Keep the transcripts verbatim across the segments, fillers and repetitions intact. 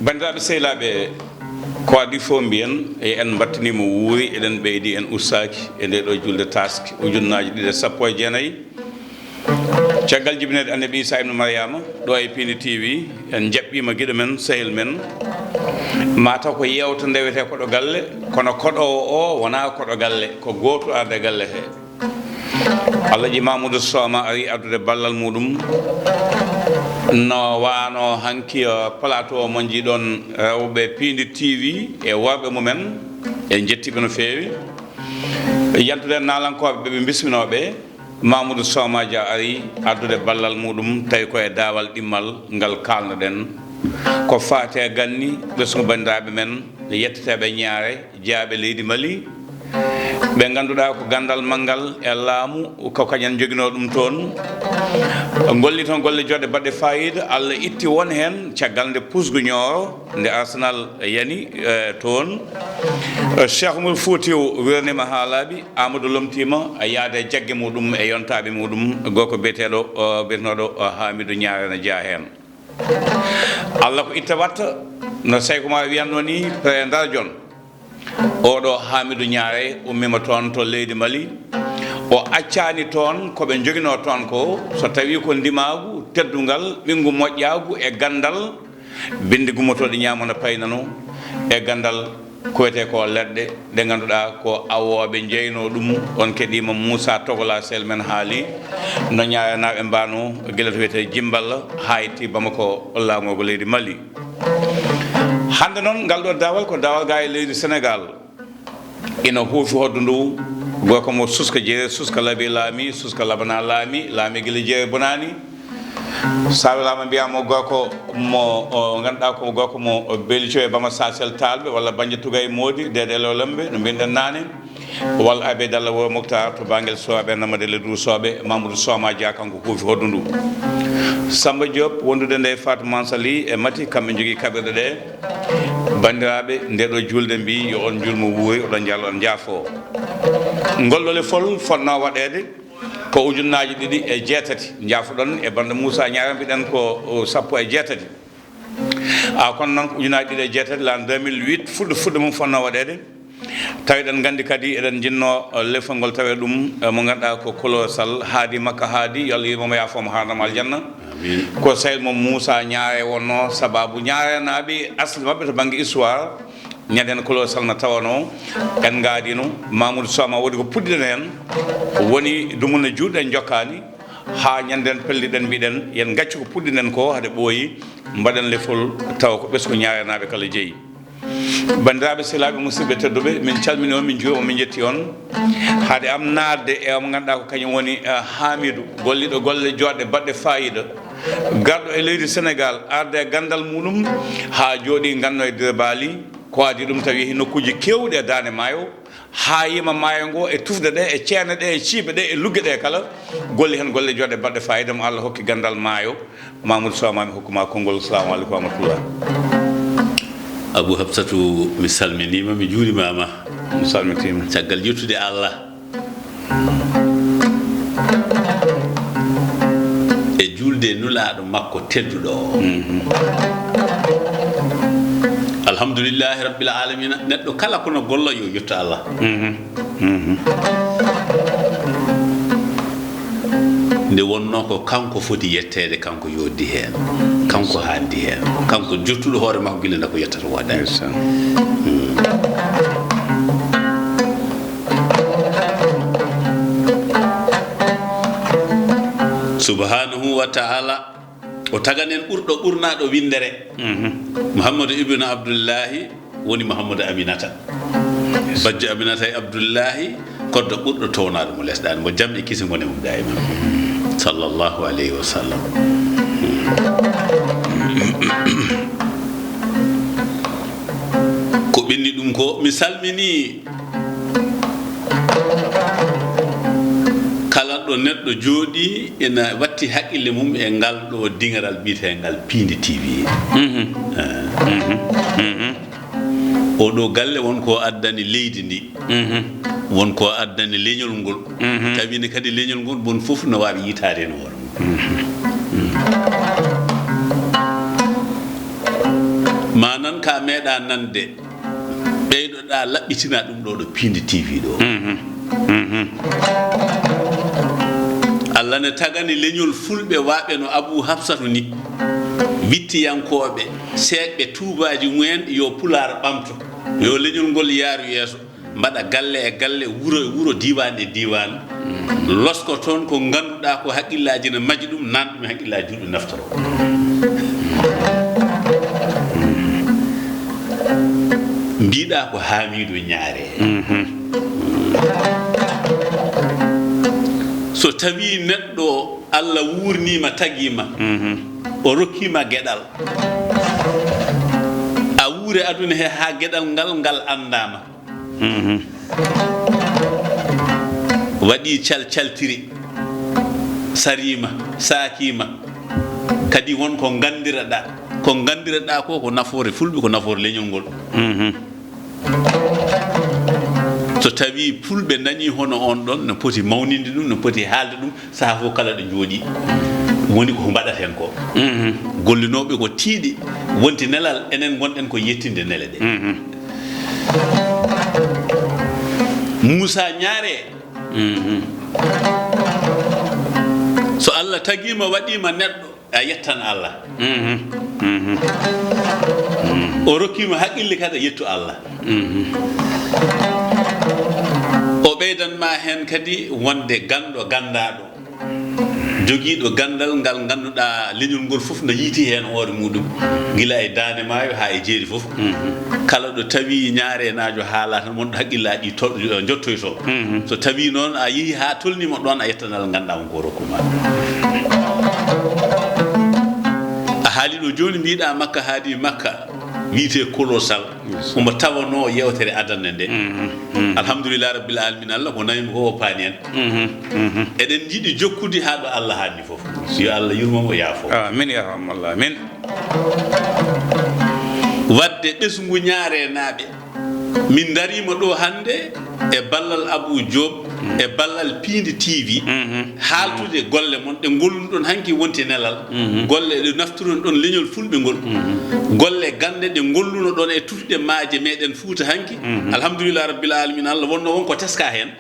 Banndiraaɓe sehilaaɓe, ko adii fof mbiyen, e en mbattiniima wuuri, eɗen ɓeydi, en ustaaki e nde ɗo julde taaske ujunnaaji ɗiɗi e sappo e jeenayi. Caggal jibineede Annabi Iisaa ibnu Maryaama, ɗo e Piindi T V, en njaɓɓiima giɗo men, sehil men, mataw ko yeewta ndewetee koɗo galle, kono koɗoowo o wonaa koɗo galle, ko gooto arde galle he. Allah ji Mamoudou Soma ari addude ballal muɗum. No wano hanki, uh, plateau mon jiɗon rewɓe Piindi T V e worɓe mumen, en jettiɓe no feewi. Yantude naalankoɓe ɓe ɓe bisminoɓe, Mamoudou Soma Dia ari addude ballal muɗum, tawi ko e daawal ɗimmal ngal kalnoɗen. Ko faate ganni ɓesngu banndiraaɓe men, yetteteeɓe ñaare, jeyaaɓe leydi Mali, ɓe ngannduɗaa ko ganndal manngal e laamu, ko kañum en njoginoo ɗum toon. Ngolli toon golle joɗɗe baɗɗe faayiida, Allah itti won heen caggal nde pusgu Ñooro, nde Arsenal yani, eh, toon. Eh, Cheikh Oumar Foutiyou wirniima haa laaɓi, Amadou lomtiima, yaade jagge muɗum e yontaaɓe muɗum, gorko biyeteeɗo, eh, biyetenooɗo, eh, Hamidou Ñaare na jeyaa heen. Allah ko itta watta, no Sayko Umar wiyatnoo ni, Pere Ndar Jon. Oɗo Hamidou Ñaare ummiima toon to leydi Mali. O accaani toon ko ɓe njoginoo toon ko, so tawii ko ndimaagu, teddungal, ɓinngu moƴƴaagu e ganndal, binndi gummotooɗi ñaamo no paynanoo e ganndal ko wiyetee ko leɗɗe ɗe ngannduɗaa ko awooɓe njeynoo ɗum. On keɗiima Moussa Togola, sel men haali no Ñaarenaaɓe mbaano gila to wiyetee Jimballa haa itti Bamako, laamorgo leydi Mali. Hannde noon, ngal ɗo daawal ko daawal gaa e leydi Senegaal. Ina huufi hoɗdu ndu, gorko mo suska jeere, suska labi laami, suska labana laami, laami gila jeere bonaani. Saabe laama mbiyaa mo gorko mo, o, ngannduɗaa ko gorko mo Belico e Bama Sasel Taalɓe, walla Bannja Tugay Moodi, Dede Lolombe, no mbinɗen naane. Walla Abe Dalla Wuro Moktar to Bangel Sooɓe, Namade Ledour Sooɓe, Mamadou Soma Dia, kanko huufi hoɗdu ndu. Samba Diop, wondude nde Fatou Mansali e Mati, kamɓe njogii kaɓirɗe ɗe. Banndiraaɓe, nde ɗo julde mbi, yo on njulmo wuuri, oɗon njalo, on njaafo. Ngol ɗo lefol fotnoo waɗeede ko ujunnaaji ɗiɗi e jeetati. Njaafoɗon e bannde Moussa Niang, mbiɗen ko, o, sappo e jeetati. A, kono noon ko ujunnaaji ɗiɗi e jeetati, l'an deux mille huit, fuɗɗo, fuɗɗo mum fotnoo waɗeede. Tawi eɗen nganndi kadi, eɗen njinnoo, eh, lefol ngol, tawe ɗum, eh, mo ngannduɗaa ko Kolo Sall, haadi makka haadi, yo Allah yurmo mo, yaafo mo, haarnamo aljanna. Amiin. Ko sehil mo Moussa Niang wonnoo, sababu Niang naaɓe asli maɓɓe to bannge histoire, ñanden Kolo Sall na tawanoo, en ngaadiino, Mamoudou Soma woodi ko puɗɗiɗen heen, woni dumunna juuɗe en njokkaani, haa ñanden pelliɗen, mbiɗen, yen ngaccu ko puɗɗiɗen ko, hade ɓooyi, mbaɗen lefol, tawa ko ɓesngu Niang naaɓe kala jeyi. Banndiraaɓe, sehilaaɓe, musidɓe tedduɓe, min calminii on, min njuuriima on, min njetti on. Hade am naatde e mo ngannduɗaa ko kañum woni, eh, Hamidou, golliiɗo golle joɗɗe baɗɗe faayiida, garɗo e leydi Senegaal, arde e ganndal muɗum, haa jooɗii nganno e Dira Baali, ko adii ɗum tawi yehi nokkuuji keewɗi e Daande Maayo, haa yima maayo ngo e tufɗe ɗe, e ceene ɗe, e ciiɓe ɗe, e lugge ɗe kala, golli heen golle joɗɗe baɗɗe faayiida, mo Allah hokki ganndal maayo. Mamoudou Sow, ma mi hokku ma konngol. Assalamu aleykum wa rahmatullah. Abou Hafsatou, mi salminiima, mi juurimaama. Mi salmitiima. Caggal yettude Allah e juulde nulaaɗo makko tedduɗo o. Mhm. Alhamdulillahi rabbil alamina. Neɗɗo kala kono gollo yo yettu Allah. Mhm. Mhm. Nde wonnoo ko kanko foti yetteede, kanko yooɗdi heen, kanko haandi heen, kanko jottuɗo hoore makko gila nde ko yettata woodaani. Ndeysaan. Hmm. Subhanahu wa ta'ala. O taganen ɓurɗo ɓurnaaɗo winndere. Mhm. Mouhamadou Ibn Abdullahi woni Mouhamadou Aminata. Bajjo Aminata e Abdullahi, koddo ɓurɗo townaade mo lesɗaani, mo jam e kisi ngoni mum daayiman. Sallallahu alayhi wa sallam. Ko ɓenni ɗum ko, mi salmini kala ɗo neɗɗo jooɗi ina watti haqqille mum e ngal ɗo diŋaral biyeteengal Piindi T V. Mhm. Eh. Mhm. Mhm. Oɗo galle won ko addani leydi ndi. Mhm. Won ko addani leñol ngol. Mhm. Tawi ne kadi leñol ngol, bon fof no waawi yitaade no won. Mhm. Mhm. Ma nan ka meeɗa nande, ɓeydoɗa laɓɓitina ɗum ɗo ɗo piindi T V ɗo. Allah ne tagani leñol fulɓe waɓe no Abu Hafsatu ni, wittiyankooɓe, seeɓɓe tuubaaji mumen, yo Pulaar ɓamto, yo leñol ngol yaaru yeeso, mbaɗa galle e galle, wuro e wuro, diiwaan e diiwaan, losko toon ko ngannduɗaa ko haqqillaaji ne maji ɗum, nan ɗum e haqqillaaji julɓe naftoro. Mbiɗa ko Haamiidu Ñaare. So tawi neɗɗo Allah wuurnima, tagima, o rokkima geɗal, a wuure aduna he ha geɗal ngal, ngal anndama. Waɗi cal caltiri, sarima, sakima, kadi won ko gandiraɗa, ko gandiraɗa ko, ko nafoore fulɓe, ko nafoore leñol ngol. So tawi fulɓe nani hono on ɗon, no poti mawninde ɗum, no poti haalde ɗum, saha fof kala ɗo jooɗi, woni ko mbaɗaten ko. Gollinooɓe ko tiiɗi, wonti nelal, enen ngonɗen ko yettinde nele ɗe. Muusa Ñaare, so Allah tagiima, waɗiima neɗɗo, a yettan Allah. O rokkiima haqqille, kadi a yettu Allah. O ɓeydan ma heen kadi wonde ganndo ganndaaɗo, jogiiɗo ganndal ngal ngannduɗaa leñol ngol fof na yiiti heen hoore muɗum, gila e daande maayo haa e jeeri fof. Kala ɗo tawi ñaareenaajo haalaa tan, wonɗo haqqillaaji ɗi to-, njottoyto. So tawi noon a yehi haa tolniima ɗoon, a yettanal ngannduɗaa won ko rokkuma. A haali ɗo jooni, mbiɗa Makka haadi Makka, wiyetee Colossal. Omo tawanoo yeewtere adannde nde. Alhamdulillah rabbil alamin, Allah ko nawimi ko o paani en. Eɗen njiɗi jokkude haa ɗo Allah haanni fof. Yo Allah yurmo mo, yaafo. Amin ya rabbal alamin. Wadde ɓesngu Ñaareenaaɓe, min ndariima ɗo hannde e ballal Abou Diop, e ballal Piindi T V, haaltude golle mon ɗe ngollunoɗon hanki wonti nelal, golle ɗe nafturon ɗon leñol fulɓe ngol, golle gannde ɗe ngollunoɗon e tufɗe maaje meɗen Fuuta hanki. Alhamdulillah rabbil alamin, Allah wonno won ko teska heen.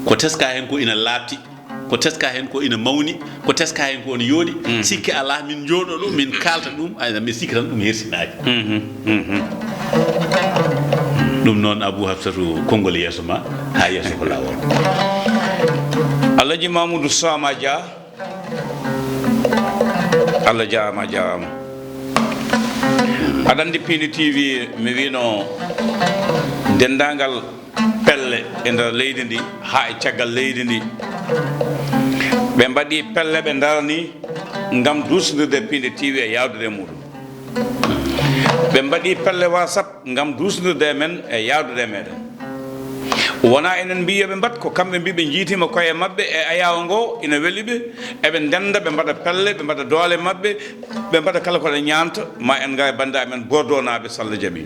Ko teska heen ko ina laaɓti, ko teska heen ko ina mawni, ko teska heen ko ina yooɗi. Sikke alaa, min njooɗo ɗo, min kaalta ɗum, ayna, mi sikki tan ɗum hersinaaki. Ɗum noon, Abou Hafsatu, konngol yeeso ma, haa yeeso ko laawol. Alhaji Mamoudou Sama Dia, Allah jaaraama, a jaaraama. Aɗa anndi Piindi T V, mi wiino denndaangal pelle e nder leydi ndi haa e caggal leydi ndi. Ɓe mbaɗi pelle, ɓe ndarni ngam duusnirde Piindi T V e yaawdude e muɗum. Ɓe mbaɗi pelle WhatsApp ngam duusnirde e men e yaawdude e meɗen. Wonaa enen mbii yo ɓe mbaɗ, ko kamɓe mbii ɓe njiytiima koye maɓɓe e ayaawo ngo ina weli ɓe, eɓe ndennda, ɓe mbaɗa pelle, ɓe mbaɗa doole maɓɓe, ɓe mbaɗa kala ko ɓe ñaanta. Ma en ngar e banndiraaɓe men Bordeaux naaɓe, so Allah jaɓi.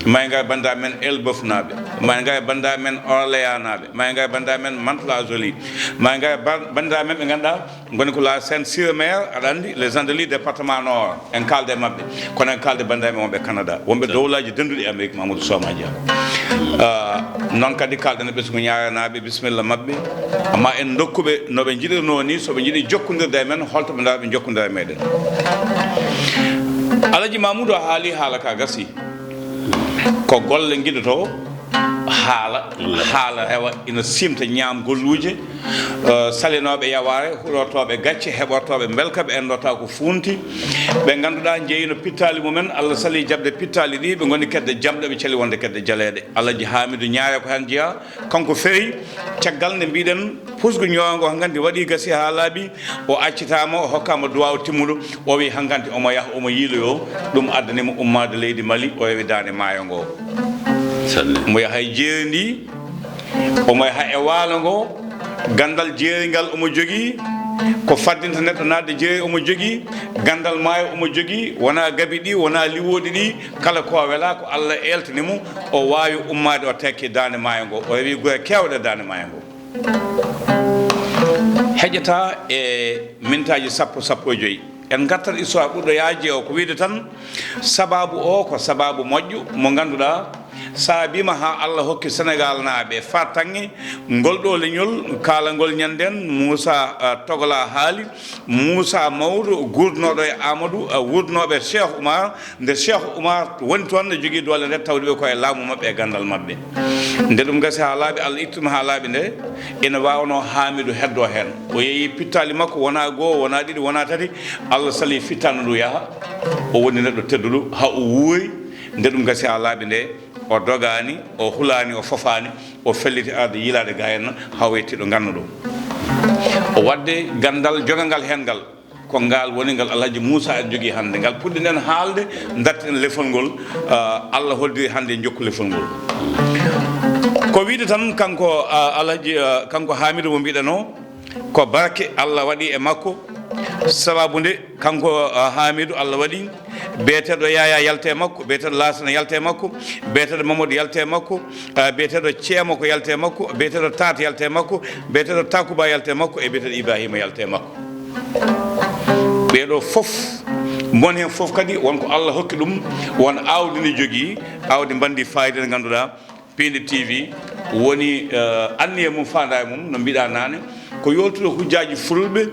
Ma en ngar e banndiraaɓe men Elbeuf naaɓe. Ma en ngar e banndiraaɓe men Orléans naaɓe. Ma en ngar e banndiraaɓe men Mantes-la-Jolie. Ma en ngar e ban-, banndiraaɓe men ɓe ngannduɗaa ngoni ko la Sainte-sur-Mer, aɗa anndi, les Andelys, département Nord. En kaalda e maɓɓe. Kono en kaalda e banndiraaɓe men wonɓe Canada, wonɓe dowlaaji dennduɗi e Amérique, Mamoudou Soma Dia. Ah, noon kadi kaalɗen e ɓesngu Ñaarenaaɓe, bisimilla maɓɓe. Amma en ndokku ɓe no ɓe njiɗirnoo ni, so ɓe njiɗi jokkondirde e men, holto ɓe ndaara ɓe njokkondira e meɗen. Alaji Mamoudou, a haali haala ka gasi. Ko golle ngiɗotoo, haala, haala rewa, ina siimta ñaam golluuje, eh, salinooɓe yawaare, huɗortooɓe gacce, heɓortooɓe mbelka, ɓe enndortaa ko fuunti. Ɓe ngannduɗaa njeeyino pittaali mumen, Allah sali jaɓde pittaali ɗi, ɓe ngoni kedde jamɗe, ɓe cali wonde kedde jaleeɗe. Alaji Hamidou Ñaare ko heen jeyaa, kanko feewi, caggal nde mbiɗen pusgu ñoowa ngo, hankanti waɗi gasi haa laaɓi, o accitaama, o hokkaama duwaaw timmuɗo, o wi hankanti omo yaha, omo yiiloyoo, ɗum addani mo ummaade leydi Mali, o rewi daande maayo ngo. Sanne. Omo yaha e jeeri ndi, omo yaha e waalo ngo, ganndal jeeri ngal omo jogii, ko faddinta neɗɗo naatde jeeri omo jogii, ganndal maayo omo jogii, wonaa gabi ɗi, wonaa liwooɗi ɗi, kala ko welaa ko Allah eeltani mo, o waawi ummaade, o tekki daande maayo ngo, o rewi gure keewɗe daande maayo ngo. Heƴataa e mintaaji sappo, sappo e joy. En ngartat histoire ɓurɗo yaaji o, ko wiyde tan, sabaabu o ko sabaabu moƴƴo mo ngannduɗaa saabiima haa Allah hokki Senegaal naaɓe fartaŋŋe ngol ɗoo leñol. Kaalangol ñannden Muusa, ah, Togola haali, Muusa mawɗo guurdunooɗo e Aamadu, ah, wuurdunooɓe Cheikh Oumar, nde Cheikh Oumar woni toon, ne jogii doole nde tawde ɓe ko e laamu maɓɓe e ganndal maɓɓe. Nde ɗum gasi haa laaɓi, Allah itti ɗum haa laaɓi nde, ina waawnoo Haamidu heddoo heen. O yeeyi pittaali makko, wonaa goo, wonaa ɗiɗi, wonaa tati, Allah sali fittaandu ndu yaha. O woni neɗɗo tedduɗo, haa o wuuri. Nde ɗum gasi haa laaɓi nde, o dogaani, o hulaani, o fofaani, o felliti arde yiilaade ga en, haa o yettii ɗo nganno ɗo. O waɗde ganndal jogangal heen ngal. Ko ngaal woni ngal Alhaji Muusa en jogii hannde. Ngal puɗɗiɗen haalde, ndartiɗen lefol ngol, ah, Allah holliri hannde en jokku lefol ngol. Ko wiyde tan kanko, ah, Alhaji, ah, kanko Haamidu mo mbiɗen o, ko barke Allah waɗi e makko. Sababu nde kanko, ah, Haamidu Allah waɗi biyeteeɗo Yaya yalte e makko, biyeteeɗo Laasana yalte e makko, biyeteeɗo Mamadou yalte e makko, ah, biyeteeɗo Ceemo ko yalte e makko, biyeteeɗo Taata yalte e makko, biyeteeɗo Takuba yalte e makko, e biyeteeɗo Ibrahima yalte e makko. Ɓee ɗoo fof, mon heen fof kadi won ko Allah hokki ɗum, won aawdi ndi jogii, aawdi mbanndi faayiida ndi ngannduɗaa, Piindi T V woni, eh, anniya mum, faandaare mum, no mbiɗaa naane, ko yooltude hujjaaji fulɓe,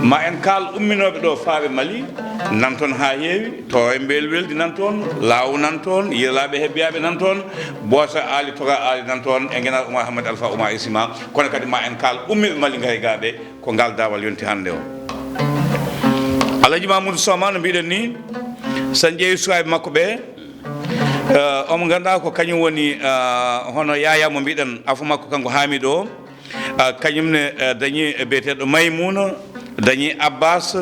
ma en kaal umminooɓe ɗo faaɓe Mali, nan toon haa heewi, Tooro e Mbeel Weldi nan toon, Laaw nan toon, Yirlaaɓe Hebbiyaaɓe nan toon, Boosa Aali, Toga Aali nan toon, e Ngenaar Oumar Hamadi Alfa Oumar Isima, kono kadi ma en kaal ummiiɓe Mali Ngayigaaɓe, ko ngaal daawal yonti hannde o. Alhaji Mamoudou Souma, no mbiɗen ni, so en ƴeewi sukaaɓe makko ɓe, eh, omo ngannduɗaa ko kañum woni, eh, hono Yaya mo mbiɗen, afo makko kanko Hamidou o, eh, kañum ne, eh, dañi biyeteeɗo Maymouna, dañi Abbas,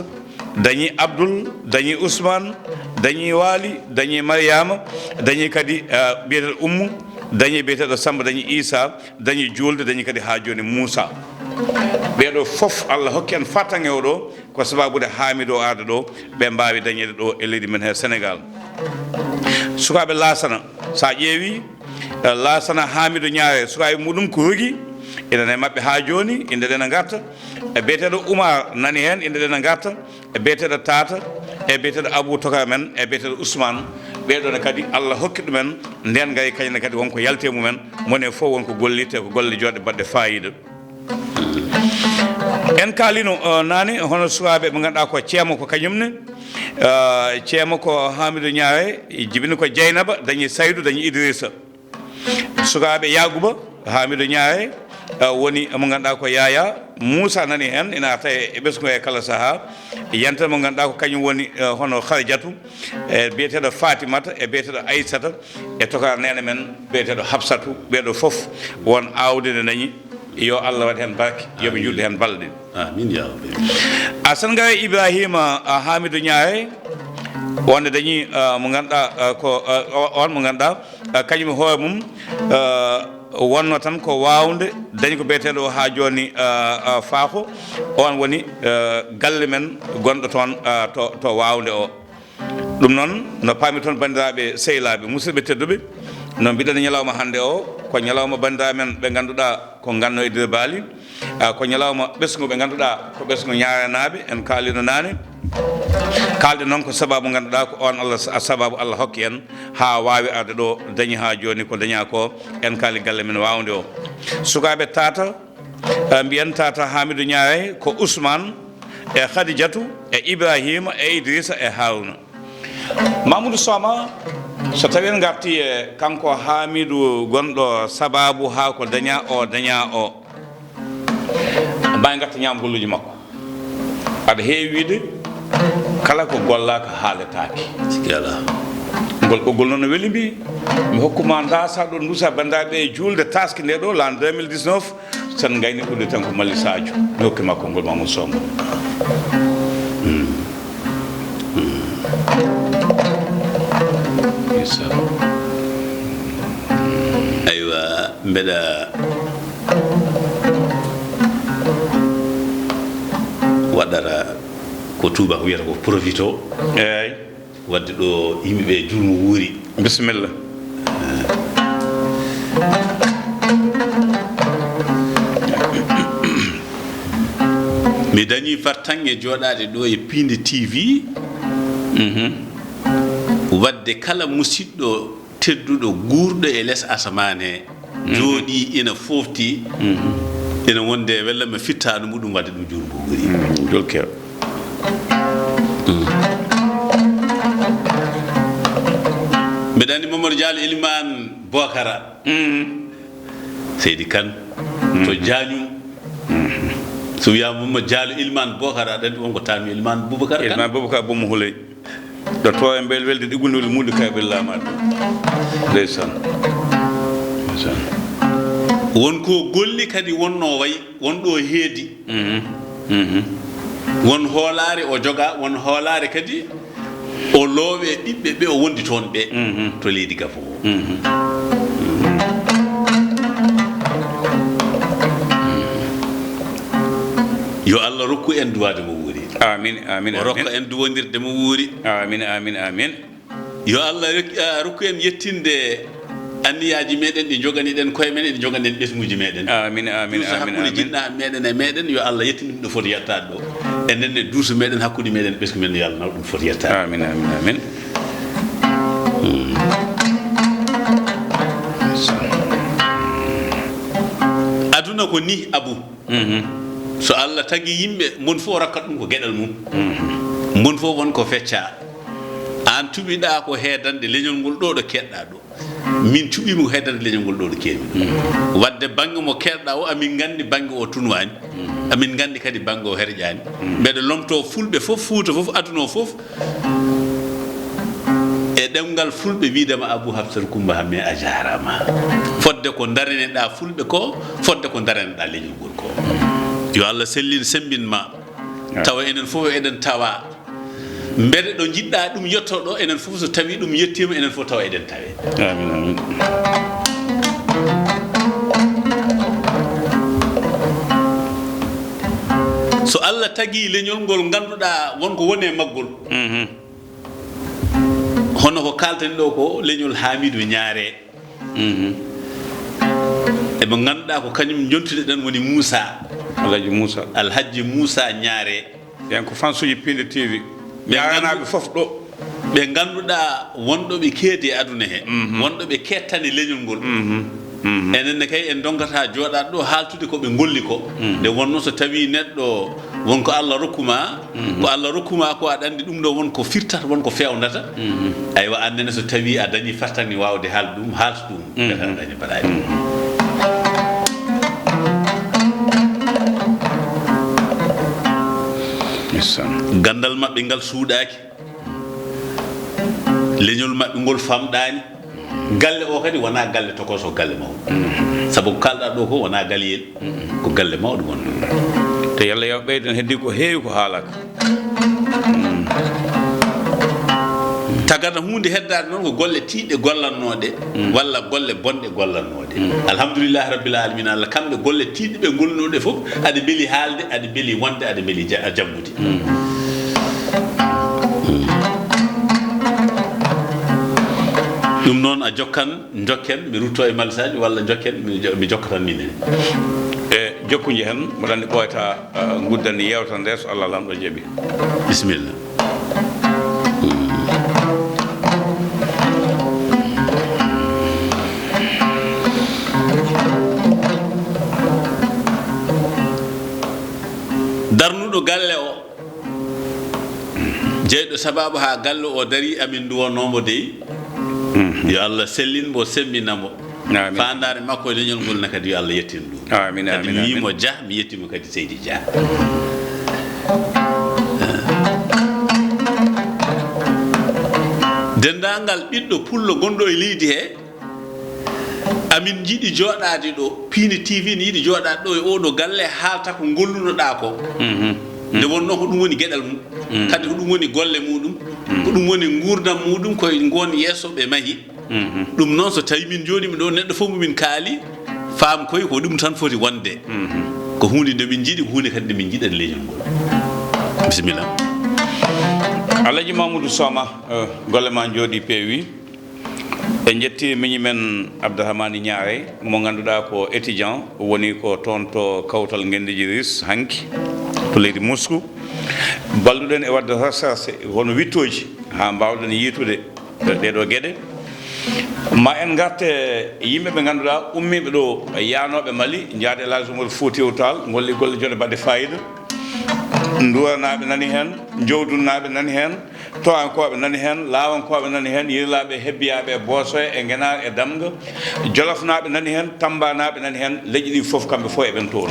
dañi Abdoul, dañi Ousmane, dañi Waly, dañi Mariama, dañi kadi, eh, biyeteeɗo Oumou, dañi biyeteeɗo Samba, dañi Issa, dañi Juulde, dañi kadi haa jooni Moussa. Ɓee ɗoo fof Allah hokki en fartaŋŋe o ɗo, ko sababude Hamidou o arde ɗo, ɓe mbaawi dañeede ɗo e leydi men he Sénégal. Sukaaɓe Laasana, so a ƴeewi, eh, Laasana Hamidou Ñaare, sukaaɓe muɗum ko Rogi, ina e maɓɓe haa jooni, innde ɗe na ngarta. E biyeteeɗo Oumar nani heen, innde ɗe na ngarta. E biyeteeɗo Tata, e biyeteeɗo Abou Tokara men, e biyeteeɗo Ousmane. Ɓee ɗoo ne kadi Allah hokki ɗumen ndeen ngari kañum ne kadi won ko yalti e mumen. Mone fof won ko gollitte, ko golle jooɗɗe baɗɗe faayiida. En kaalino, eh, naane, hono sukaaɓe ɓe ngannduɗaa ko Ceemo ko kañum ne. Eh, Ceemo ko Hamidou Ñaare, jibini ko Dieynaba, dañi Saydou, dañi Idrissa. Sukaaɓe Yaaguba, Hamidou Ñaare, eh, woni mo ngannduɗaa ko Yaya. Moussa nani heen, ina arta e, e ɓesngu e kala sahaa. Yanta mo ngannduɗaa ko kañum woni, eh, hono Khadijatou, e biyeteeɗo Fatimata, e biyeteeɗo Aissata, e toka neene men biyeteeɗo Hafsatou. Ɓee ɗoo fof won aawde nde dañi. Yo Allah waɗ heen barke, yo ɓe njuddu heen balɗe. Amin ya rabbi. A sen ngaye Ibrahima, a Hamidou Ñaare, wonde dañi, a, mo ngannduɗaa, a, ko, a, o-, on mo ngannduɗaa, a, kañum e hoore mum, a, wonno tan ko waawde dañi ko biyeteeɗo o haa jooni, a, a, faako. On woni, a, galle men gonɗo toon, a, to, to waawde o. Ɗum noon, no paami toon, banndiraaɓe sehilaaɓe, musidɓe tedduɓe, no mbiɗen ñalawma hannde o, ko ñalawma banndiraaɓe men ɓe ngannduɗaa ko Nganno e Diri Baali, a, ko ñalawma ɓesngu ɓe ngannduɗaa ko ɓesngu Ñaarenaaɓe, en kaalino naane. Kaalɗen noon ko sababu ngannduɗaa ko on Allah, sababu Allah hokki en haa waawi arde ɗo, dañi haa jooni ko dañaa ko, en kaali galle men waawnde o. Sukaaɓe Tata, Eh, mbiyen Tata Hamidou Ñaare ko Ousmane e Khadijatou e Ibrahima e Idrissa e Haruna. Mamoudou Sooma, so tawii en ngartii e kanko Hamidou gonɗo sababu haa ko dañaa o, dañaa o, maa en ngarta ñaamgolluuji makko. Aɗa heewi wiyde, kala ko gollaaka haaletaake. Sikki alaa. Ngol ɓoggol noon no weli mi. Mi hokkuma ndasa ɗo, ndusa banndiraaɓe e juulde taaske nde ɗo, l'an deux mille dix-neuf, sen ngayni ɓurde tan ko Mali Sadio. Mi hokki ma konngol Mamoudou Sooma. Hmm. Hmm. Isa. Aywa, mbeɗa waɗara ko tuubaako wiyata ko profito. Eey. Wadde ɗo yimɓe ɓe juulmo wuuri. Bisimilla. Mi dañii fartaŋŋe jooɗaade ɗo e Piindi T V, mhm, waɗde kala musiɗɗo tedduɗo guurɗo e les asamaan he, mhm, jooɗii ina foofti, mhm, ina wonde wella mi fittaano muɗum waɗde ɗum juulmbo wuuri. Mhm, jolkel. Mm. Mbeɗa anndi Mamadou Diallo Elimane Bokara. Mhm. Seydi Kane, to, mhm, Jaañum. Mhm. So wiyaama Mamadou Diallo Elimane Bokara, aɗa anndi won ko taanmi Elimane Boubacar Kane. Elimane Boubacar Bomo Houleye. Ɗo to e mbel welde ɗi gundol muɗi kay ɓe laamaade. Ndeysaan. Ndeysaan. Won ko golli kadi wonnoo way, won ɗo heedi. Mhm. Mhm. Won hoolaare o joga, won hoolaare kadi o loowe ɓiɓɓe ɓe o wondi toon ɓe, mhm, to leydi Gabon o. Mhm. Yo Allah rokku en duwaade mo wuuri. Amin, amin, o rokka, amin, en duwondirde mo wuuri. Amin, amin, amin. Yo Allah rek-, ah, rokku en yettinde anniyaaji meɗen ɗi njoganiɗen koye men, ɗi njoganiɗen ɓesnguuji meɗen. Amin, amin, duuso, amin, hakkunde, amin, jinnaaɓe meɗen e meɗen, yo Allah yettin ɗum ɗo foti yettaade ɗo. Enen ne duuso meɗen hakkunde meɗen ɓesngu men, yo Allah naw ɗum foti yettaade. Amin, amin, amin. Hmm. Aduna ko ni, Abu. Mhm. So Allah tagi yimɓe, mon fof rokkat ɗum ko geɗal mum. Mhm. Mon fof won ko feccaa. Aan cuɓiɗaa ko heedande leñol ngol ɗo, ɗo keedɗaa ɗo. Min cuɓiima ko heddande leñol ngol ɗo, ɗo keewi. Mm. Wadde bannge mo keedɗaa o, amin nganndi bannge o tunwaani. Mm. Amin nganndi kadi bannge o herƴaani. Mm. Mbeɗa lomtoo fulɓe fof, Fuuta fof, aduna o fof, e ɗemngal fulɓe, wiydema Abou Hafsat Coumba Hammé, a jaaraama. Fodde ko ndareneɗaa fulɓe ko, fodde ko ndareneɗaa leñol ngol ko. Yo Allah sellin, semmbin ma. Tawa enen fof eɗen tawa. Mbele ɗo njiɗɗaa ɗum yetto ɗo, enen fof so tawii ɗum yettiima, enen fof tawa eɗen tawee. Amin, amin. So Allah tagii leñol ngol ngannduɗaa won ko woni e maggol, mhm, hono ko kaalten ɗo ko leñol Hamidou Ñaare. Mhm. E mo ngannduɗaa ko kañum njontuɗen woni Moussa. Alhaji Moussa. Alhaji Moussa Ñaare. Ɓen ko fansuuji Piindi T V. Ɓe ñaaganaaɓe nganndu-, fof ɗo. Ɓe ngannduɗaa wonɗo ɓe keedi e aduna he, mhm, wonɗo ɓe keettani leñol ngol. Mhm. Mhm. Enen ne kay en ndonkataa jooɗaade ɗo haaltude ko ɓe ngolli ko. Mhm. Nde wonnoo so tawii neɗɗo won ko Allah rokku ma, mhm, ko Allah rokku ma ko, aɗa anndi ɗum ɗo won ko firtata, won ko feewnata. Mhm. Aywa, aan nene so tawii a dañii fartaŋŋe waawde haalde ɗum, haaltu ɗum. Mhm. Mbiyata a dañii baraji. Mhm. Ndeysaan. Ganndal maɓɓe ngal suuɗaaki. Leñol maɓɓe ngol famɗaani. Galle o kadi wonaa galle tokoso, galle mawɗo. Mm. Sabu ko kaalɗaa ɗo ko wonaa galeyel, mm, ko galle mawɗo wonɗo. Te Yalla yo ɓeyden heddi ko heewi ko haalaaka. Mm. Tagata huunde heddaade noon ko golle tiiɗɗe gollannooɗe, mm, walla golle bonɗe gollannooɗe. Mm. Alhamdulillahi rabbil alamina, Allah kamɓe golle tiiɗɗe ɓe ngollunoɗe fof, aɗa mbeli haalde, aɗa mbeli wonde, aɗa mbeli ja-, janngude. Mm. Mm. Ɗum noon a jokkan, njokken, mi rutto e Malick Sadio, walla njokken, mi jo-, mi jokka tan minen. E jokkuji hen, mboɗo anndi ɓooyata, ah, nguddan yewtere nde, so Allah Laamɗo jaɓi. Bisimilla. Darnuɗo galle o, jeyɗo sababu haa galle o darii, amin nduwonoo mo dey. Mhm. Yo Allah sellin mo, semmbina mo. Amin. Faandaare makko e leñol ngol ne kadi yo Allah yettin ɗum. Amin, kadi amin, mi wii amin. Mo Jah, mi yetti mo kadi Seydi Jah. Denndaangal ɓiɗɗo pullo gonɗo e leydi he, amin njiɗi jooɗaade ɗo, Piindi T V ne yiɗi jooɗaade ɗo e oɗo galle, haalta ko ngollunoɗaa ko. Mhm. Nde wonnoo ko ɗum woni geɗal mum. Mhm. Kadi ko ɗum woni golle muɗum. Mhm. Ko ɗum woni nguurndam muɗum, koye ngoon yeeso ɓe mahi. Mhm. Ɗum noon, so tawii min njooɗiima ɗo, neɗɗo fof mo min kaali, faam koye ko ɗum tan foti wonde. Mhm. Ko huunde nde min njiɗi, ko huunde kadi nde min njiɗani leñol ngol. Bisimilla. Alhaji Mamoudou Soma, eh, golle ma njooɗi peewi. En njetti miñi men Abdourahmane Niaré, mo ngannduɗaa ko étudiant, woni ko toon to Kawtal Ngenndiiji Ris hanki. to leydi Moscou. Balluɗen e waɗde recherche, hono wittooji, haa mbaawɗen yiitude ɗee ɗoo geɗe. Ma en ngarte e yimɓe ɓe ngannduɗaa ummiiɓe ɗo, yahnooɓe Mali, njaade El Hadj Oumar Foutiyou Tall, ngolli golle joɗɗe baɗɗe faayiida. Nduuranaaɓe nani heen, Jowdunnaaɓe nani heen, Towankooɓe nani heen, Laawankooɓe nani heen, Yirlaaɓe, Hebbiyaaɓe, Boosoya e Ngenaar e Damga, Jolofnaaɓe nani heen, Tammbaanaaɓe nani heen, leƴƴi ɗi fof kamɓe fof eɓen toon.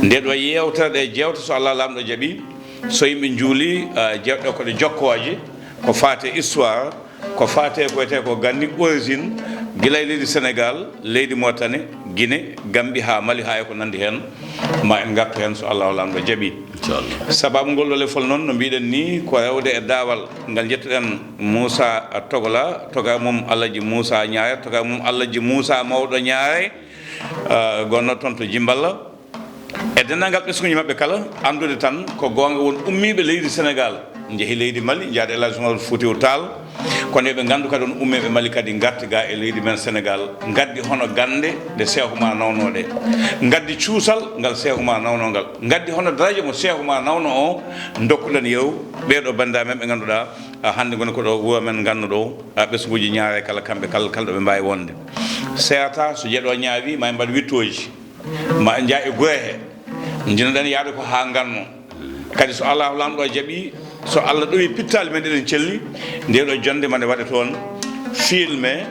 Nde ɗo yeewtere ɗe jeewte, so Allah Laamɗo jaɓi, so yimɓe njuuli, ah, jeewte ɗe ko ɗe jokkooje, ko faati e histoire, ko faati e ko wiyetee ko ganni origine, gila e leydi Sénégal, leydi Mauritanie, Guinée, Gambie haa Mali haa e ko nanndi heen, ma en ngartu heen so Allahu Laamɗo jaɓi. Inchallah. Sababu ngol ɗo lefol noon, no mbiɗen ni, ko rewde e daawal ngal njettuɗen Moussa Togola, toga mum Alhaji Moussa Ñaare, toga mum Alhaji Moussa Mawɗo Ñaare, ah, gonno toon to Jimballa. E denndaangal ɓesnguuji maɓɓe kala, anndude tan ko goonga won ummiiɓe leydi Sénégal, njehi leydi Mali, njaade El Hadj Oumar Foutiyou Tall, kono eɓe nganndu kadi on ummiiɓe Mali kadi ngarti ga e leydi men Sénégal, ngaddi hono gannde ɗe Seeku ma nawno ɗe, ngaddi cuusal ngal Seeku ma nawno ngal, ngaddi hono daraja mo Seeku ma nawno o, ndokkuɗen yeru ɓee ɗoo banndiraaɓe men ɓe ngannduɗaa, ah, hannde ngoni ko ɗo wuro men nganno ɗo, ah, ɓesnguuji Ñaare kala kamɓe kala, kala ɗo ɓe mbaawi wonde. Seerata so jeɗo ñaawi ma en mbaɗ wittooji. Ma en njah e gure he. Njinoɗen yaade ko haa nganno. Kadi so Allahu Laamɗo jaɓi, so Allah ɗowi pittaali men ɗeɗen celli, nde ɗo jonnde ma nde waɗe toon, filme,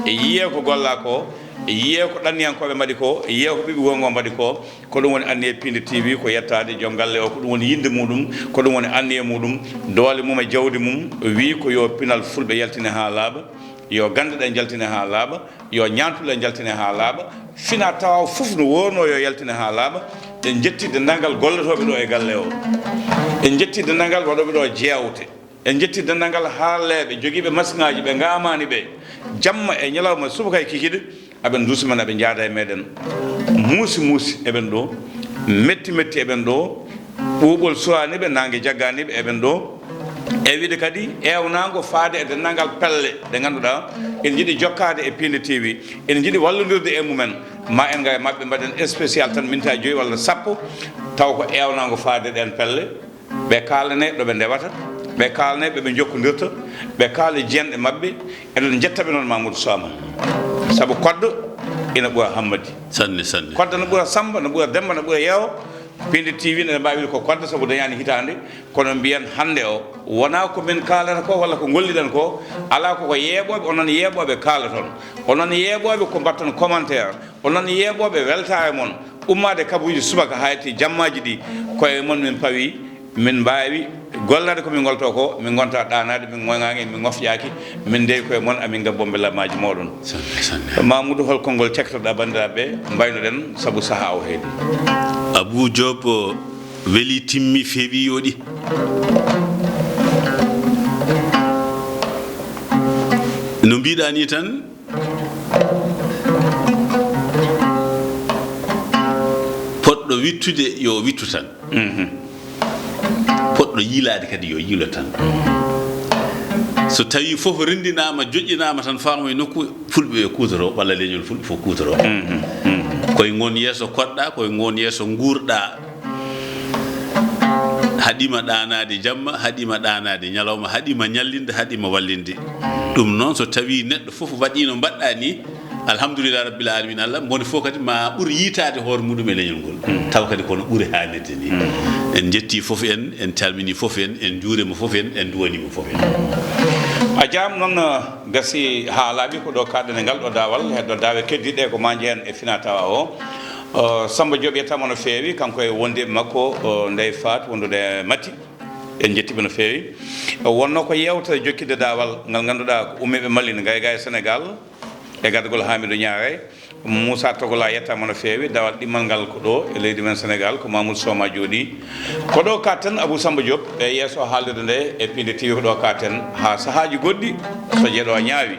e yiye ko golla ko, e yiye ko ɗanniyankooɓe mbaɗi ko, e yiye ko ɓiɓɓe wuro ngo mbaɗi ko, ko ɗum woni anniye Piindi T V, ko yettaade joom galle o, ko ɗum woni yinde muɗum, ko ɗum woni anniye muɗum, doole mum e jawdi mum, wi ko yo pinal fulɓe yaltine haa laaɓa, yo gannde ɗe njaltine haa laaɓa, yo ñaantule njaltine haa laaɓa, fina tawa fof no woorno yo yaltine haa laaɓa. En njetti denndaangal gollotooɓe ɗo e galle o. En njetti denndaangal waɗooɓe ɗo jeewte. En njetti denndaangal haalleeɓe jogiiɓe masiŋaaji ɓe ngaamaani ɓe. Jamma e ñalawma subaka e kikiɗe, aɓe nduusa men, aɓe njaada e meɗen. Muusi muusi eɓen ɗo, metti metti eɓen ɗo, ɓuuɓol suwaani ɓe, naange jaggaani ɓe, eɓen ɗo. E wiide kadi eewnaango faade e denndaangal pelle ɗe ngannduɗaa ene njiɗi jokkaade e Piindi T V, ene njiɗi wallondirde e mumen, ma en ngar e maɓɓe mbaɗen spécial tan minta joyi walla sappo, taw ko eewnaango faade ɗeen pelle, ɓe kaalane ɗo ɓe ndewata, ɓe kaalane ɓe ɓe njokkondirta, ɓe kaala jiyanɗe maɓɓe. Eɗen njetta ɓe noon Mamoudou Sooma, sabu koddo ina ɓura Hammadi. Sanne, sanne. Koddo no ɓura Samba, no ɓura Demba, no ɓura Yeewo. Piindi T V ne mbaawi ko koddo sabu dañaani hitaande, kono mbiyen hannde o, wonaa ko min kaalata ko walla ko ngolliɗen ko, alaa, ko ko yeeɓooɓe, onon yeeɓooɓe kaalaton, onon yeeɓooɓe ko mbaɗton commentaire, onon yeeɓooɓe weltaare mon, ummaade kabuuji subaka haa yettii jammaaji ɗi, koye mon min pawi, min mbaawi gollaade ko min ngolto ko, min ngonta ɗaanaade, min ŋoŋaaki, min ŋofƴaaki, min ndewi koye mon, amin ngabbo mbellamaaji mooɗon. Sanne, sanne. Mamoudou, hol konngol cektoɗaa banndiraaɓe ɓe mbaynoɗen sabu sahaa o heedi? Abou Diop, weli, timmi, feewi, yooɗi. No mbiɗa ni tan, poɗɗo wittude yo wittu tan. Mhm. Poɗɗo yiilaade kadi yo yiilo tan. So tawii fof renndinaama, joƴƴinaama tan, faama e nokku, fulɓe ɓe kuutoroo, walla leñol fulɓe fof kuutoroo. Mhm, mhm. Koye ngoon yeeso koɗɗa, koye ngoon yeeso nguurɗa. Haɗima ɗaanaade jamma, haɗima ɗaanaade ñalawma, haɗima ñallinde, haɗima wallinde. Ɗum noon, so tawii neɗɗo fof waɗiino mbaɗɗa ni, alhamdulillah rabbil alamin, Allah, moni fof kadi ma ɓur yiitaade hoore muɗum e leñol ngol. Mm. Tawa kadi kono ɓuri haanirde ni. Mm. En njetti fof en, en calmini fof en, en njuurima fof en, en duwanima fof en. A jaam noon, gasi haa laaɓi ko ɗo kaɗɗen e ngal ɗo daawal, heddo daawe keddiɗe ko ma njehen e fina tawa o. O, Samba Diop yettama no feewi, kanko e wondiɓe makko, o, Ndeye Fatou wondude e Mati. En njettiɓe no feewi. Wonno ko yeewtere jokkitde daawal ngal ngannduɗaa ko ummiiɓe Mali ne gayga e Sénégal, e gardagol Hamidou Niaré. Moussa Togola yettaama no feewi. Daawal ɗimmal ngal ko ɗo e leydi men Sénégal, ko Mamoudou Soma jooɗi. Ko ɗo katten Abou Samba Diop e yeeso haalirde nde e Piindi T V, ko ɗo katten haa sahaaji goɗɗi so jeeɗo ñaawi.